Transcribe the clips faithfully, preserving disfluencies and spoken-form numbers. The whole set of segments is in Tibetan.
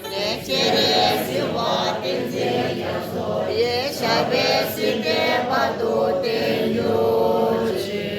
ནས་སྤྱན་རས་གཟིགས་དབང་བསྟན་འཛིན་རྒྱ་མཚོ་ཡི་ཞབས་པད་སྲིད་མཐའི་བར་དུ་བརྟན་གྱུར་ཅིག་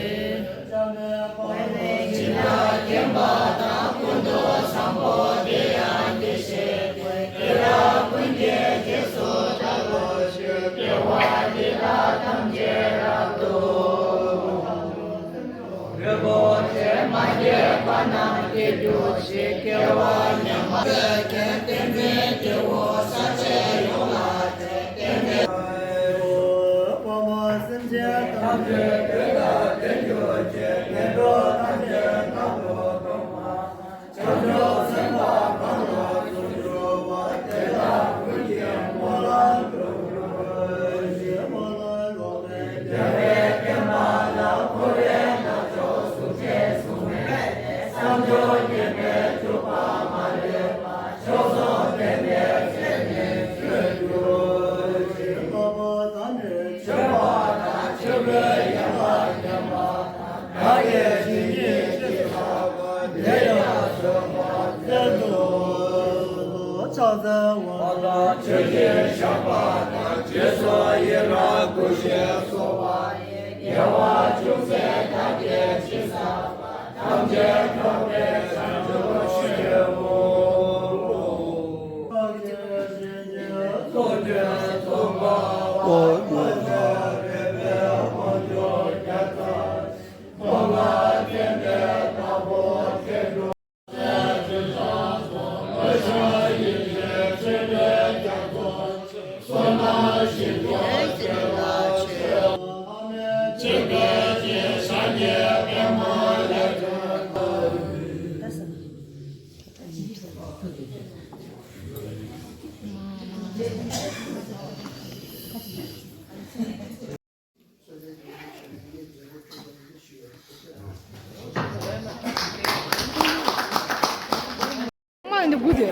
ཚང་མ་འདི་དགུ་དེ།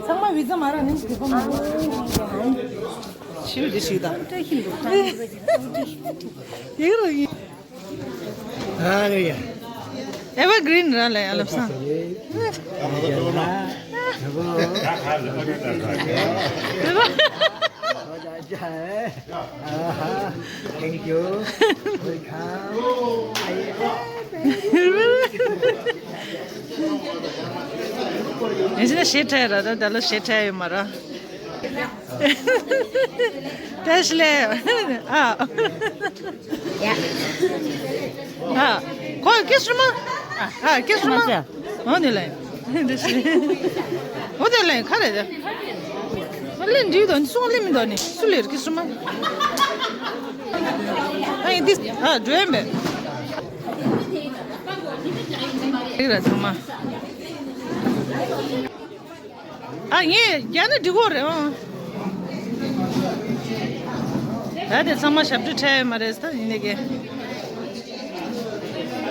ཚང་མ་བི་ཛ་མ་རག་ནི་དེ་ཕམ། ཤིལ་འདི་ཞིག་དང་། ཡིག་རུ་ཡིན། ཨ་རེ་ཡ། ཨེ་ཝར་གྷི་རིན་ར་ལ་ཡ་ལབ་སང་། Thank you. Welcome. ཡིན་ན་ཞེ་ཁྲལ་ར་ད་ད་ལོ་ཞེ་ཁྲལ་ཡོད་མ་ར། བཀྲ་ཤིས་བདེ་ལེགས། ཨ། ཨ། ཁོ་ཀི་སྲུ་མ། ཨ་ཀི་སྲུ་མ། འོ་ནི་ལེ། འདི་ཤི། འོ་དེ་ལེ་ཁ་རེ་དེ། ཨ་ལེ་འདི་དོ་ནི་སུ་ལེ་མི་དོ་ནི་སུ་ལེ་ཀི་སྲུ་མ། ཨ་ཡིན་འདི། ཨ་འགྲོ་ཡིན་པས། ཨི་ར་ཚང་མ། ཨ་ངས་རྒྱ་ནི་འགྲིག་གོ་རེད་ཨང་། ད་དེ་ཚང་མ་ཞབས་བྲོ་འཁྲབ་ཡོད་མ་རེད་ད་ཡིན་ནི་གེ།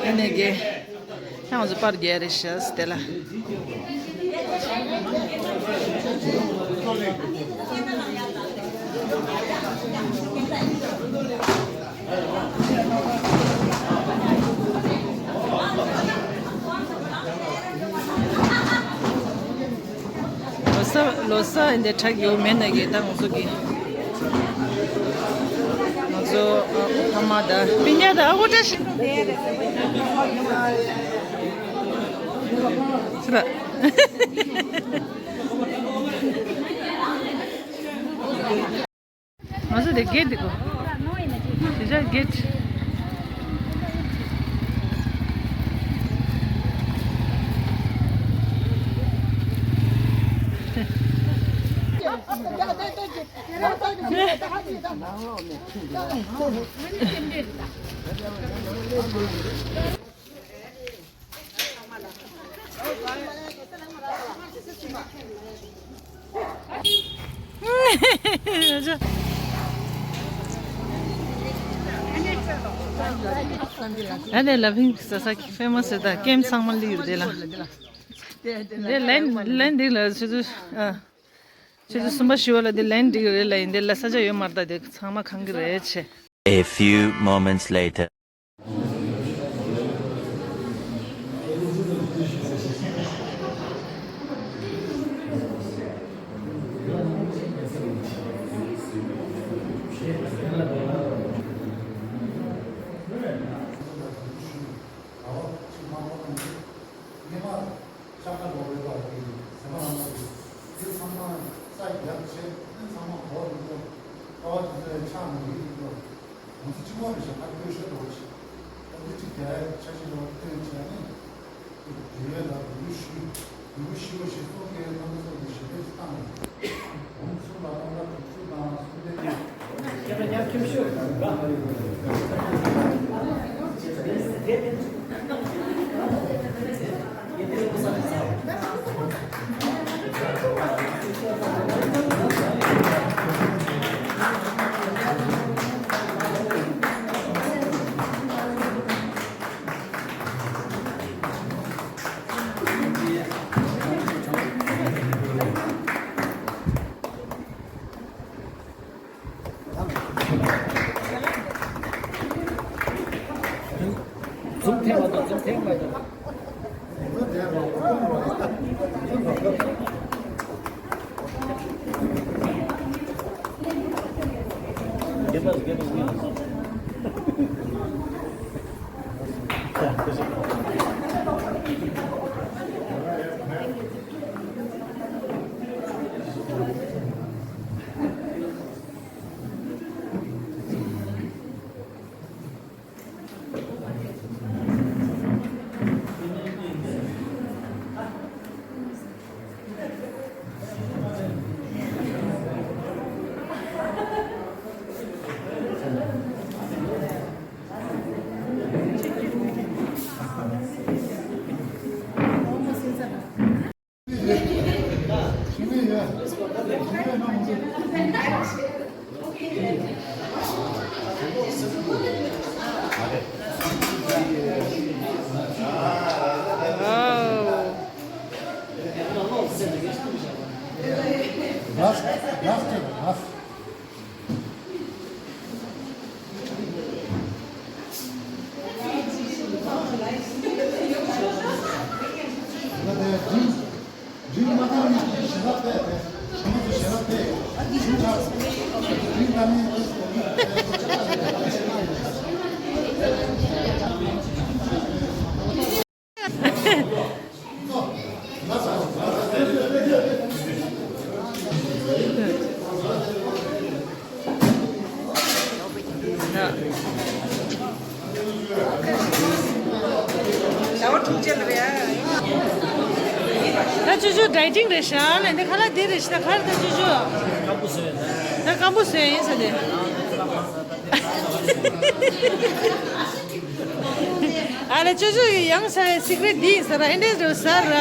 ཡིན་ནི་གེ། ཁྱང་བཟོ་པར་རྒྱལ་རེད་ཤག་དེ་ལ། ལོ་གསར་ལོ་གསར་འདི་འཁྲབ་ཡོད་མེད་ན་གི་ད་ང་ཚོ་གི་ང་ཚོ་ཨ་ཨ་མ་ད་སྤུན་ཀྱག་ད་ཨ་ཁུ་བཀྲ་ཤིས་ཚུར། ང་ཚོ་དེ་གེད་དེ་གོ། དེ་ཆ་གེད། ཨ་ནེ་ལ་ཕིང་ས་ས་ཀི་ཕེ་མ་སི་ད་ཀེམ་ཚང་མ་ལི་རེད་ལ། དེ་ལན་ལན་འདི་ལ་ཆུ་ཚོད་ཨ། ཆུ་ཚོད་གསུམ་པ་བཞི་པ་ལ་དེ་ལན་འགྲིག་རེད་ལ་ཡིན་དེ་ལ་ས་ཆ་ཡོད་མ་རེད་ད་དེ་ཚང་མ་གང་གི་རེད་ཆེ། A few moments later. ང་ཚོ་གཅིག་པོ་རེད་ཤག་ད་ཁོས་ཤོད་དོ་ཅི། ད་འདི་གཅིག་རྒྱལ་ཡ་ཆ་ཤས་ལ་བརྟེན་བྱས་ནས་དེ་བས་ལ་འབུལ་ཞུས། འབུལ་ཞུས་པ་ཞིག་སོགས་ཀྱི་རྣམ་པ་ཚོ་གི་ཞལ་འདེབས་སུ་བཏང་ནས་གོང་གསུམ་ལ་རྣམ་པ་དྲུག་ཅུ་དང་གསུམ་ལྡན། འཛུམ་འཐེན་པ་དང་འཛུམ་འཐེན་པ་དང་། རྒན་པ་རྒན་པ་ཡིན། Wow. Last, last, last. ད་ཅོ་ཅོ་ཌའི་ཊིང་རེད་ཤག་ལབ་འདི་ཁ་ལག་འདི་རེད་ཤག་ད་ག་རེ་ད་ཅོ་ཅོ། ད་སྐམ་པོ་བཟོས་ཡིན་ཟེར་ནས། ཨ་ལེ་ཅོ་ཅོ་ཡི་ཡང་ས་སི་ཀྲེ་ཊི་འདི་ཡིན་ཟེར་ར། ཨེ་འདྲས་རེད་ཟེར་ར།